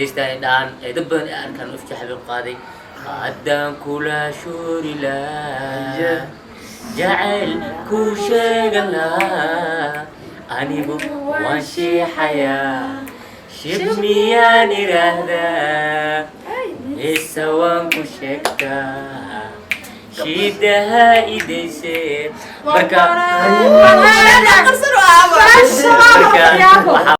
Heystaan dhaan ee dad badan ay arkaan ufti xabiib qaaday haddaan kula shuuri lahaa, jacayl ku sheegan lahaa, anigu waan shiixayaa, shib miyaan idhaahdaa, heesa waan ku sheegtaa, shiidaha idayse. Marka waxaa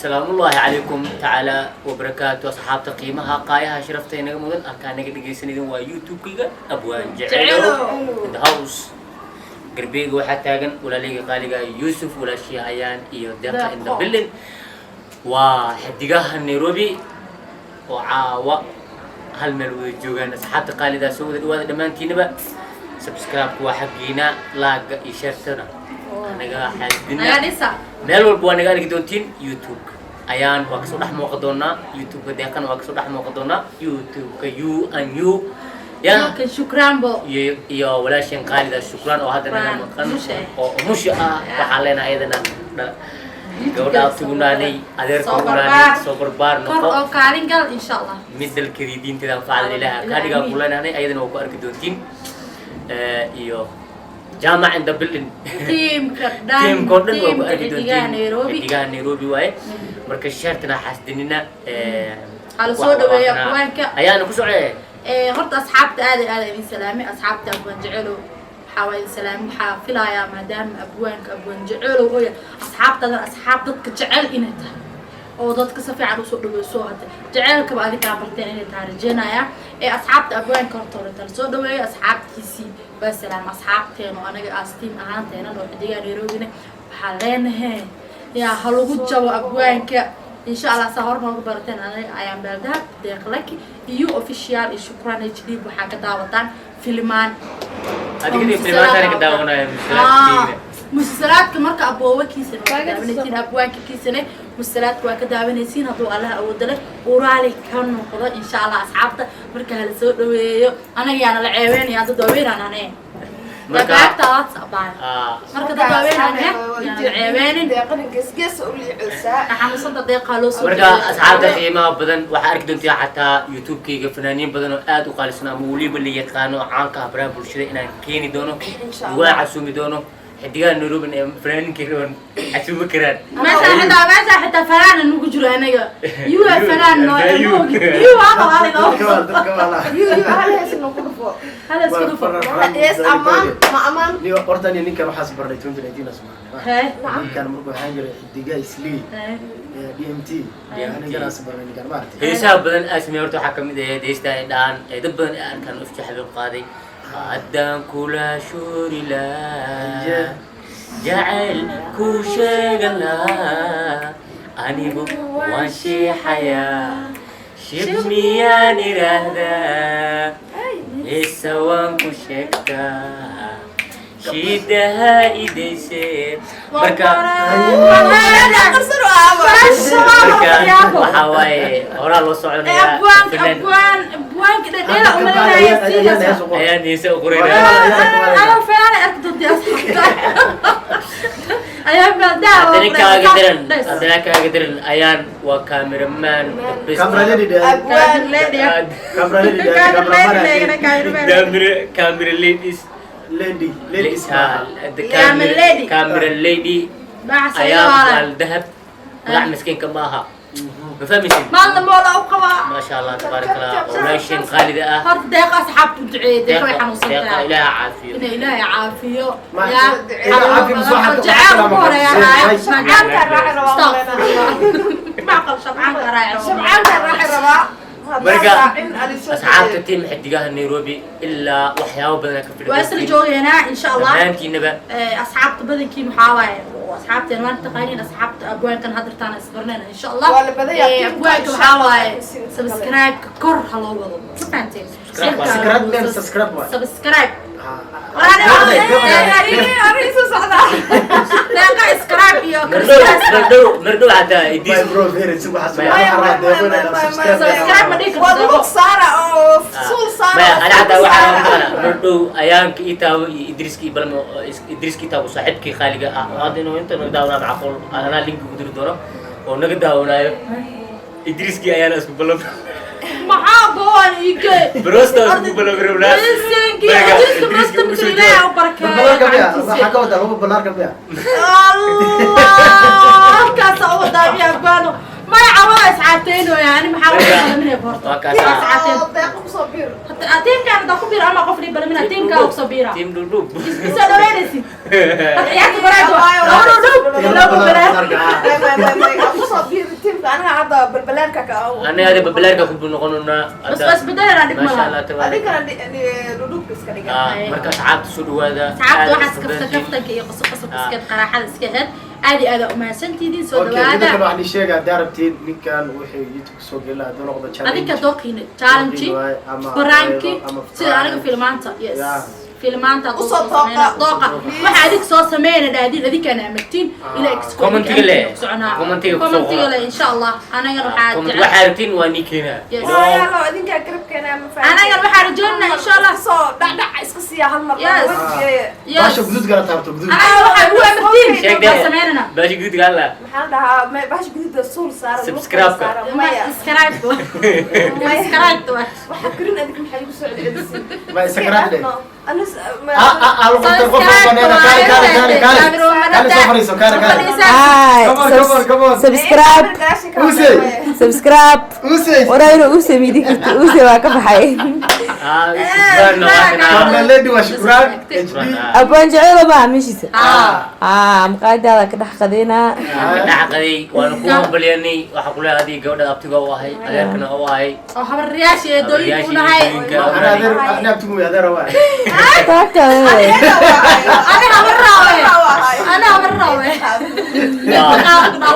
salaamullaahi calaykum tacaala wabarakaatu. Asxaabta qiimaha, qaayaha, sharafta inaga mudan, halkaa naga dhegaysanaydan waa YouTube-kayga Abwaan Jecelo in the house. Garbeyga waxaa taagan walaaleyga qaaliga Yuusuf, walaashii Ayaan iyo Deeqa in the building. Waa xidigaha Nairobi oo caawa hal meel wada joogaan. Asxaabta qaalidaa, soo wada dhawaada dhammaantiinaba. Subscribe-ka waa xaggiina, like-ga iyo share-tana naga xaasdina. Naga dhisa. Meel walba waa naga arki doontiin. YouTube Ayaan waa kasoo dhex muuqan doonaa, YouTube-ka Deeqana waa kasoo dhex muuqan doonaa, YouTube-ka u n u ya. Kan Shukranbo. Iyo walaasheen qaalida Shukraan oo hadda naga Shukraan, maqan umusha. Oo umusha ah. Waxaan leenahay ayadana gabadha abtigunaanay, adeerka Soo ugunaanay, barbaar. Soo barbaar, Kor noqo oo kaalin gal, insha Allah. Mid dalkeedii diinteeda anfacdan Ilaaha kaa dhigaa Amiin. ku leenahay. Ayadana waa ku arki doontiin. Iyo Jaamac in the building. Tiimka dhan. Tiimka oo dhan waa ku Tiimka arki xidigaha doontiin. Nairobi. Xidigaha Nairobi waaye. Marka share-tana xasdinina. Hala soo dhaweeyo abwaanka. Ayaana ku socee. Horta asxaabta aad iyo aad idin salaamay. Asxaabta Abwaan Jecelow, waxaa waa idin salaamay. Waxaa filayaa maadaama abwaanka Abwaan Jecelow ooya, asxaabtadan asxaab dadka jecel inay tahay oo dadka si fiican usoo dhaweyso, hadda jeceelkaba adigaa barteen inay tahay rajeynaya. Ee asxaabta abwaanka horta hore tala soo dhaweeyo. Asxaabtiisii waa salaam. Asxaabteeno anaga as team ahaanteenan oo xidigaa Nairobina waxaa leenahay yaa ha lagu jabo abwaanka, insha Allah. Saa hor nooga barateen, aniga Ayaan Baaldahab, Deeq Laki iyo Official iyo Shukran HD waxaa ka daawataan filimaan. Adiga filmaantaana ka daawanaya musalaaskiina. Musasalaadka marka aboowakiisana waa ka daawanaysiin, abwaanka kiisana musasalaadka waa ka daawanaysiin, hadduu Allaha awoodo leh uu raali ka noqdo, insha Allah. Asxaabta marka hala soo dhaweeyo. Anaga yaana la ceebeynaya, dad waaweynaan ane. Marka marka dad waaweyn ane yaana la ceebeynin. Deeqana geesgees u liiceysaa. Xanuunsanta Deeqaa loo soo Marka dhaweeyo. asxaabta qiimaha badan, waxaa arki doontaa xataa YouTube-kayga fanaaniin badan oo aad u qaalisan ama weliba la yaqaano oo caanka ah baraha bulshada inaan keeni doono. Insha Allah. Waan casuumi doono xidigaha Nairobi ee fanaaniinka waan casuumi karaan. Meesha xitaa fanaan nugu jiro anaga yuwa fanaan noo yu waa Yu yu hal hees nagu dhufo. Hala isku dhufo. Hees amaan ma amaan. Niyo, horta ni ninkan waxaas barnay 2019 as maarnay. Hee. Ninkan markuu waxaan jiray xidiga Islii DMT. Ninkanaas barnay, ninkan maaragtay. Heesaha badan aasmey horta waxaa kamid ahayd heesta ay dhaan ee dad badan ay arkaan ufti xabiib qaaday haddaan kula shuuri lahaa, jacayl ku sheegan lahaa, anigu waan shiixayaa, shib miyaan idhaahdaa, heesa waan ku sheegtaa, shiidaha idayse. Marka waxaa waaye horaa loo soconayaa. Abwaanka Fanaan abwaan abwaanka dhadheela umalinaya sidaas. Ayaan heese u qoraynaya. Ana fanaan arki doontii asxaabta ayaa baadaa. Haddana kaaga daran, haddana kaaga daran, Ayaan waa cameraman the best. Camera lady. Abwaan. Camera lady. Camera Camera ladies. Lady ladies. The Camera lady. Camera lady Ayaan Baaldahab magac miskiinka ma aha, ma fahmaysid? Maalna moola u qabaa. Maasha Allah, tabaarak Allah, walaashin qaalida ah. Horta Deeqa asxaabta u duceeyay. Deeqa way xanuunsan Deeqa tahay. Ilaaha caafiyo. Ina Ilaahay caafiyo. Ma- yaa Ilaahay caafiyo, mise waxaa- jacayl ugu horeeya. Shabcaanka raaci rabaa. Macqal shabcaanka raaci. Shabcaanka raaci rabaa. Marka, raacin alisoo. Asxaabta team xidigaha Nairobi ilaa waxyaabo badan ka Waa isla joogeynaa, insha Allah. Dhammaantiinaba. Asxaabta badankiin waxaa waaye asxaabteen waan taqaaniin. Asxaabta abwaankan haddirtaan isbarnayna, insha Allah. Waa la badayaa tiimka, Abwaanka insha waxaa Allah. waaye Kale. Subscribe-ka kor ha loo wado, ma fahanteen? Subscribe. Subscribe, man, subscribe waay. Subscribe. Deeqa subscribe iyo Mardhow, Christmas. mardhow, mardhow xataa My Idris. bro, very si waxaas Maya. waxaan rabaa deeqo inay subscribe. Subscribe ma dhihi Waa karto. lug saara oo suul saara. Maya, ana xataa waxaan maqana mardhow ayaanka itaabo iyo Idriska iyo balmo Idriska itaabo saaxiibkii qaaliga ah oo hadda inuu inta naga daawanaa macquul, anaa linki ugu diri doono oo naga daawanaayo. Idriskii ayaana isku ballam. Maxaa go'an ige? Brosta isku ballam rabnaa. Idriskii, Marka, Idriska Idriska brosta ugu soo marka Ilaahay jawaab. u barakeeyo Balbalarka miya? gacantiisa. Waxaa ka wadaa laba balaarka miya? Allah, halkaasa u wadaa miya abbaano? Maya, cawada iscaateynoya, ani maxaa u balaminaya horta? Waa kaas. Iscaateyn. Deeqa kusoo biir. Hata tiimkaan hadaa ku biira ama qof dhii balamina tiimkaa kusoo biira. Team dhudhub. Isoo dhaweynaysid. Hada ciyaarta baraajo. Laba dhudhub, laba balaar. Kusoo biir tiimka, aniga hadda balbalaarka ka. Anaga hadda babalaarka ku noqononaa. Bas bas bedelana dhig Maasha malaha. Allah, tabaarak. Adinkana dhudhubka iska dhiga. Ah, marka asxaabta soo dhawaada. Asxaabta Aad waxaas isku kafta badantiin. kaftanka iyo qosob qosobka iska qaraaxada iska aheyd. Aad iyo aad aa umahadsantihiin, soo Okay, midda kale dhawaada. waxaan ii sheegaa, haddaa rabtiin ninkan wuxuu YouTube soo gelin lahaa, hadduu noqdo challenge. Adinka dooqiina challenge, Waaye, ama pranki, ama sida aniga filmaanta, yes. Yeah. Filmaanta Usoo soo dooqa. dooqa waxa adig soo sameeyna dhaadin, adinkaana amartiin ila Commentiga leh. Commentiga kusoo commentiga qora. leh, insha Allah anagana waxaa Comment jecel waxaa rabtiin waa nii keenaa. Yes. Waayaalo adinkaa garabkeena ma fahanteen. Anagana waxaa rajoonaa insha Allah. Soo dhacdhac iska siiya hal mar. Yes. Yes. Baasha guduud kala taabto, guduud. Anagana waxaa ugu amartiin Sheeg waa sameynana. Baashi guduudka alla. Maxaa la dhahaa bahasha guduuda suul saara, lugta Subscribe-ka. saara, maya. Subscribe, subscribe. Waxa karin adig maxay igu soo celcelisay? Ma subscribe dheh. Anus Ah, ah, ah, lagu qabtay qof walba neena. Kaale, kaale, kaale, kaale. Kaale soo fadhiiso, kaale, kaale. Hi. Come on, come on, come on. Subscribe. Use. Subscribe. Use. Waraa inuu use miidi karti, use waa ka baxay. Ah, shukran waa kana. Kamla lady waa Shukran HD. Abaan jecelo baa meeshiisa. Ah. Ah, maqaayadaada ka dhex qadeynaa. Dhacqaday waanu ku hambalyanay. Waxaa ku leeyahay adiga gabadha abtiga u ahay, adeerkana u ahay. Oo habaryaasha eedooyinka u nahay. Habaryaasha. Ana adeer, ana abtigu way adeer waa. Taagta. Ani habarraawe, ani habarraawe.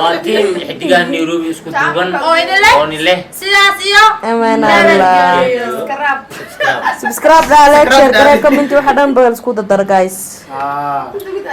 Waa tiim xidigaha Nairobi isku duuban oo idin leh. oo idin leh. Sidaas iyo Amaan Allah. Subscribe. Subscribe. Subscribe, like, share, comment, waxa dhan bal isku dardar, guys. Ah.